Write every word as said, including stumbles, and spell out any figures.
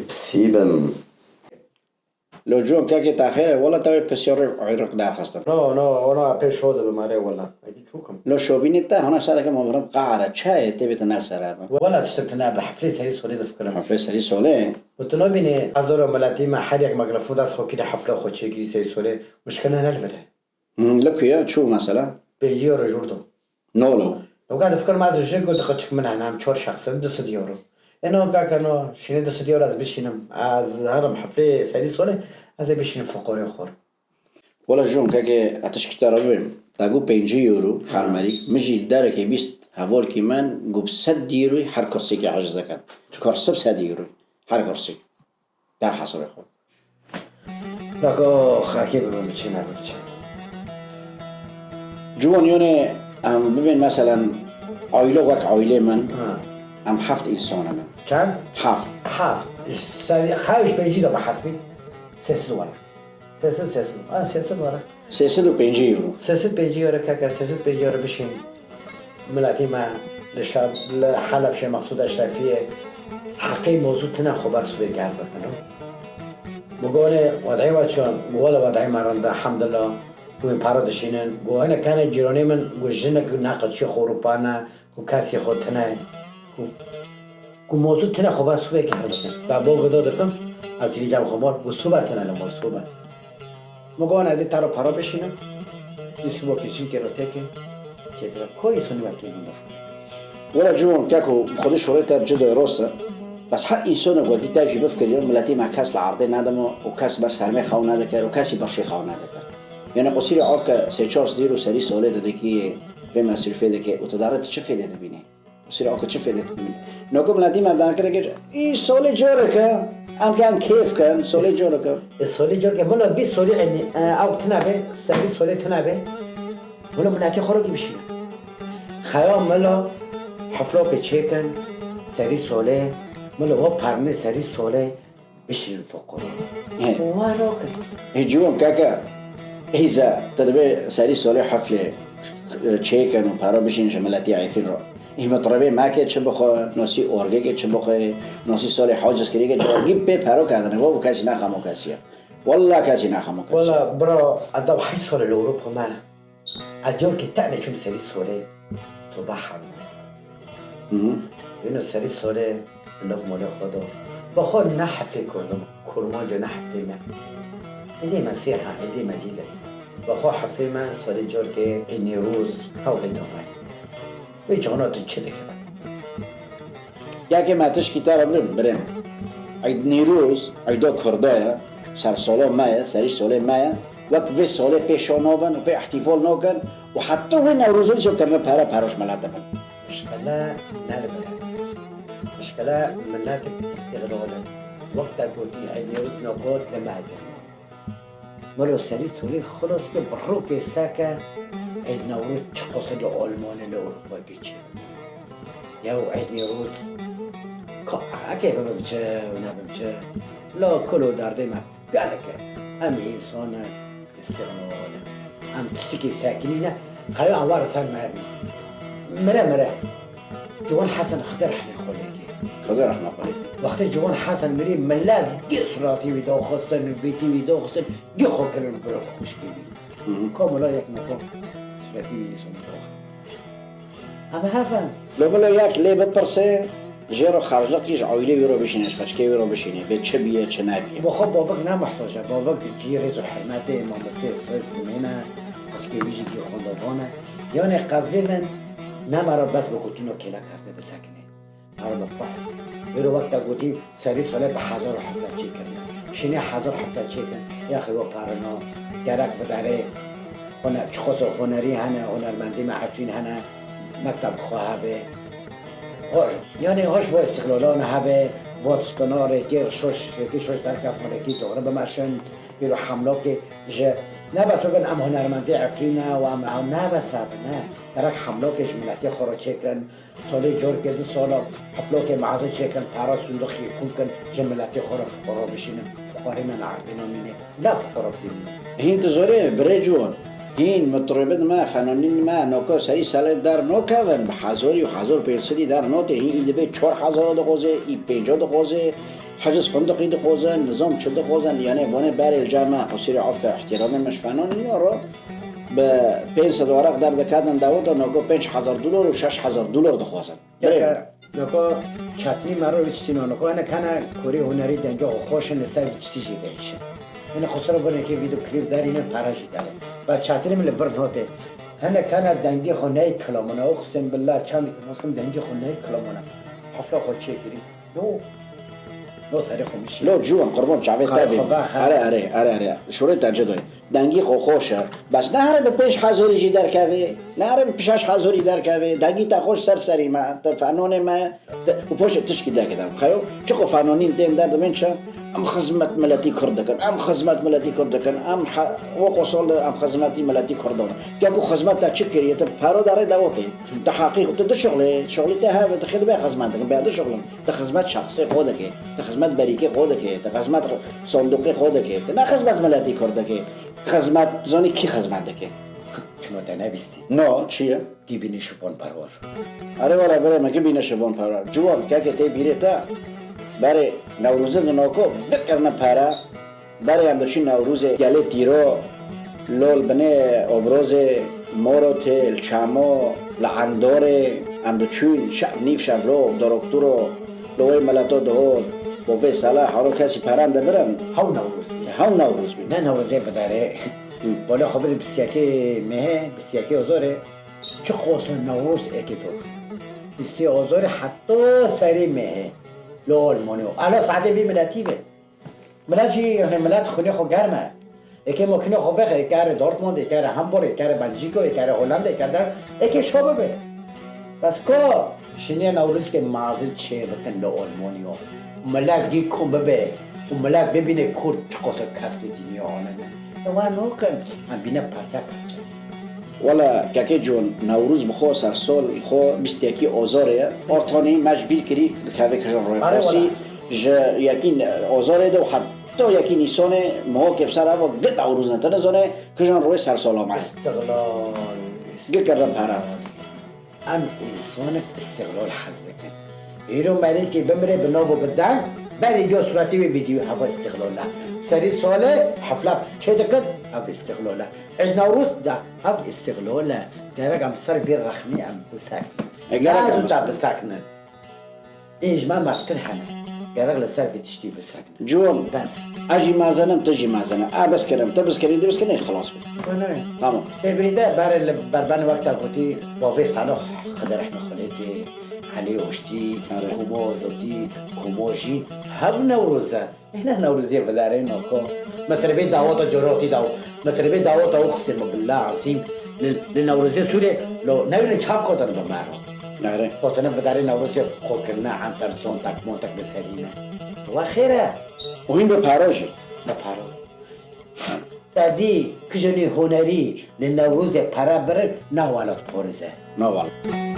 Sieben. Lo John, kekê te xêr e? Wela te wê pisyarê Iraq derxistin. No, no, ona pêş ho dibe merê wela. Eki çûkim. Lo şobînê te hona sereke ma birim qare çayê tê bê te ne sere be. Wela tiştek tune be, heflê serî solê difikirim. Heflê serî solê. Û tu nabînî ez zoro miletî me her yek mikrofon dest xwe kirî hefla xwe çêkirî serî solê. Muşkile ne li vir e. Hmm, li ku ye? Çû mesela? Pêncî euro ji wir do. Nolo. Ewka difikirim ez ji got qiçik min hene em çar şexs in, du sed euro. Ê no kaka no, şînê du sed euro ez bişînim. Ez herim heflê serî solê, ez ê bişînim fiqorê xor. Wela John, keke etiş kitara bibêm. Te got pêncî euro, her merî. Min jî derekê bîst hevalkî min got sed euroyî her kursekê eciz dikin. Kurse bi sed euroyî. Her kursî. Der hesabê xwe. Laka xelkê bibe min çi nebe min çi. Ciwan yonê em bibên meselen aîle wek aîlê min. Ha. Em heft însan in. Çend? Heft. Heft. Ji serî xew ji pêncî de bihesbî. Sê sed were. Sê sed, sê sed. Ha, sê sed were. Sê sed û pêncî euro. Sê sed pêncî euro keke, sê sed pêncî euro bişîn. Miletî me li şa-, li Helebşê Mexsûd Eşrefiyê heqê mozû tine xwe ber sibê gel bikin. Min got, "Wedeyê we çi?" Min got, "Wele wedeyê me rind e, hemdillah." Got, "Wên para dişînin." Got, "Hinek hene cîranê min, got, jinek ne qeçiyê xwe Ewropa ne, got, kesê xwe tine." Got, Ku mozû tine xwe ba sûbekê her bikin. Ba bo gido dikim, ez dî cem xwe mor, ku sûbe tine li mor sûbe. Min got ez ê te re para bişînim, dî sûbo kê çinkê re têkê, kêtire koyê sonî wekê min bif. Were ciwan keko xwedî şorê te cide rost e. Bes her însonê ku dî te jî bifkiriyo, miletî me kes li erdê nedimo û kes ber sermê xew nedikir û kesî berşê xew nedikir. Yani qusîrê avke sê çar dîr û serî solê didikî vê mesrûfê dike û tu dare tu çi fêde dibînî? Sira ku çi fêde dibî. Noku miletî me dan kire kir, î solê coreke, em ke em kêf kin, solê coreke. E, solê coreke, milo vî solê enî, e, ew tine be, serî solê tine be. Milo miletî xwe rokî bişîne. Xeya milo heflokê çêkin, serî solê, milo o pernê serî solê, bişînin fiqor. He. Wan okin. Hê ciwan keke, hîza, te divê serî solê heflê çêkin û para bişînin ji miletî Efrîn re. Hî mitrebê meke çi bixwe, nosî orgekê çi bixwe, nosî solê haciz kirîke, cargî pê pero kerdine, we û kesî naxemo kesiye. Wella kesî naxemo kesiye. Wella bira, eda hî solê li Ewropa me. Ez yom ki tenê çûm serî solê, toba hewît. Hı hı. Yeno serî solê, li nav molê xwe do. Bi xwe ne heflê kurdim, kurmanco ne heflê me. Êdî me sêr ha, êdî me cîl e. Bi xwe heflê me, solê corkê, ê Nêwroz, hew hê daway. Wê cana tu çi dike? Yekê me tişkî te re birim, birim. Eyd Nîroz, eyda Kurda ye, sersola me ye, serî solê me ye. Wek vê solê pê şo nabin û pê îhtîfal nakin û heta wê Newrozê jî kirine pere pere ji milet dibin. Mişkile ne li vir e. Mişkile miletik îstîxlal e. Wek te gotî, Eyd Nîroz nagot li me kirine. Melo serî solê xilas ke bi rokê seke Eyd Newroz çiqas li Almanî li Ewropa geçî. Yew Eyd Newroz ka eke bibe biçe û nebe biçe. La kul û derdê me gelek e. Em însan e, îstîqlal e. Em tiştikî sekinî ne. Qeya em were ser mermî. Mire mire. Ciwan Hesen Xidê rehmê xwe lê kê. Xwedê rehma xwe lê. Wextê Ciwan Hesen mirî, milet gê suratî wî daxistin, vîtî wî daxistin, gê xwe kirin piro xwişkê wî. Hı hı. Ka mila yek nexwe suratî wî însanî daxist. Ev hev e. Lo mila yek lê bipirse, jê re xercliqî ji aîlê wî re bişîne, ji xeçikê wî re bişîne, bê çi biye, çi nebiye. Bo xwe bavik ne mihtac e, bavik cî rêz û hurmetê mamostê Sêz Zimên e, xeçikê wî jî gê xwendevan e. Yanê qezdê min ne me re bes bi gotina kêlek hevde bisekinê. Pere bi fehm. Wêro wek te gotî, serî solê bi hezar û hevde çêkirine. Şînê hezar hevde çêkin, ya xewa perino, gerek vidarê, hune-, çiqas hunerî hene, hunermendî me Efrîn hene, mekteb xwe hebe. Ho-, yanî hoş vo îstîqlalan hebe, vo tiştana rêkê, şoş, rêkê şoş derkefin, rêkê doğru bimeşin, îro hemlokê ji, ne bes bibin em hunermendê Efrîn e û em, em ne bes ev ne. Gerek hemlokê ji miletê xwe re çêkin, Salê carkê du sala hiflokê mezin çêkin, pera sindixî kom kin, ji miletê xwe re fiqara bişînin, fiqarî me neerdê namînê, ne fiqara bimîne. Hîn tu zorê birê ciwan. Hîn mitribin me, fenanîn me, noko serî salê der nokevin, bi hezarî û hezar pênc sedî der notê, hîn î dibê çar hezar dixwazê, î pênca dixwazê, heciz findiqî dixwazin, nizam çi dixwazin, yanê vanê berê li cem me, qusîrê afke îhtîramê me ji fenanîn ya re, bi pênc sed weraq derdiketin dewata, noko pênc hezar dolar û şeş hezar dolar dixwazin. Keke, noko çatinî me re wî tiştî nano. Noko hinek hene korî hunerî dengê xwe xweş in li ser vî tiştî jî dihişin. Hinek xwe sira binekê vîdeo klîp derînin pere jî derin. Bes çatinî min li vir notê. Hinek hene dengê xwe neyê kilamana. Oqsim billah çandê ki naskim dengê xwe neyê kilamana. Hefla xwe çêkirî. No. No serê xwe mişî. Lo ciwan qurban çavê te bî. Are, are, are, are. Şûrê te ci doy. Dengî xwe xweş e. Bes nehre bi pênc hezarî jî derkevê, nehre bi şeş hezarî derkevê. Dengî te xweş ser serî me, te fenonê me, te, û poşê tişkî deke de. Xeyo, çiqo fenonîn tên derdimên çi? Em xizmet miletî Kurd dikin, em xizmet miletî Kurd dikin, em he-, wek o sol em xizmetî miletî Kurd dikin. Ke ku xizmet te çi kiriye, te pero derê dewotê. Te heqî xwe, tu dişuxlê, şuxlî te hebe, tu xê dibe xizmet dikin, bê dişuxlin. Te xizmet şexsê xwe dike, te xizmet berîkê xwe dike, te xizmet sanduqê xwe dike, te ne xizmet miletî Kurd dike. Xizmet, zanî kî xizmet dike? Çima te nebîstî? No, çi ye? Gibînî şivan perwer. Erê were birê me, gibîne şivan perwer. Ciwan, keke tê bîrê te, berê Newrozê di noko bikirine pere, berê em diçin Newrozê gelê tîro, lol binê obrozê, morotê, li çamo, li endorê, em diçûn şev nîv şev lo, dorokturo, li wê mileto dihol, bo vê sala halo kesî peren dibirin. Hew Newroz bî. Hew Newroz bî. Ne Newrozê videre. Hı. Bole xwe bide bîst yekê mehê, bîst yekê ozorê. Çi qosin Newroz êkê dok. Bîst yekê ozorê heta serê mehê. Lo Almanya. Ala saetê vî miletî be. Milet jî, yani milet xwînê xwe germ e. Êkê makîna xwe vexe, êkê here Dortmund, êkê here Hamburg, êkê here Belçîka, êkê here Hollanda, êkê here der, êkê şa bibe. Bes ka şinê Newrozkê mezin çê bikin li Almanya. Milet gî kom bibe û milet bibîne Kurd çiqas keskê dinya alem e. Ewa nakin, em bîne parçe parçe. Wela kekê Con, Newroz bi xwe sersol xwe bîst yekî Ozorê ye. Ortanî me ji bîr kirî dikeve kijan rûyê. Are wela. Qasî ji yekî Ozorê de û heta yekî Nîsanê mihokê bi ser eva git Newroz ne. Te nizane kijan rûyê sersola me. Îstiqlal. Git kirin pere. Em însanek îstiqlal hez dikin. Îro merîkê bimire bi nav û bi deng, berê giya suretê wê vîdeo heva îstiqlal e. Serî salê hefla çê dikin, ev îstiqlal e. Êd Newroz da, ev îstiqlal e. Gerek em ser vê rexmî em biseknin. E, gerek em Lazim da biseknin. Ê ji me mestir hene. Gerek li ser vê tiştî bisekne. Ciwan. Bes. Ez jî mezenim, tu jî mezene. A biskirim, tu biskirî, du biskirî, xilas bû. Wele. Tamam. Tê birî de berê li berben wekta gotî, bavê Salo Xidir Rehme Xulêtê, Helê Oştî, Are. Komo Zotî, Komo Jîn, hev Newroz e. Êne Newrozê vidarê noko. Metribê dawata corotî daw. Metribê dawata oxsê mi billah azîm. Li, li Newrozê Sûrê lo newrin çap kodan bi mero. Are. Xwestine vidarê Newrozê xwe kirine, henter zontek montek li serî ne. Wa xêr e. Û hîn bi paro jî. Bi paro. Te dî kijenî hunerî li Newrozê pere birin, na welat qoriz e. Na welat.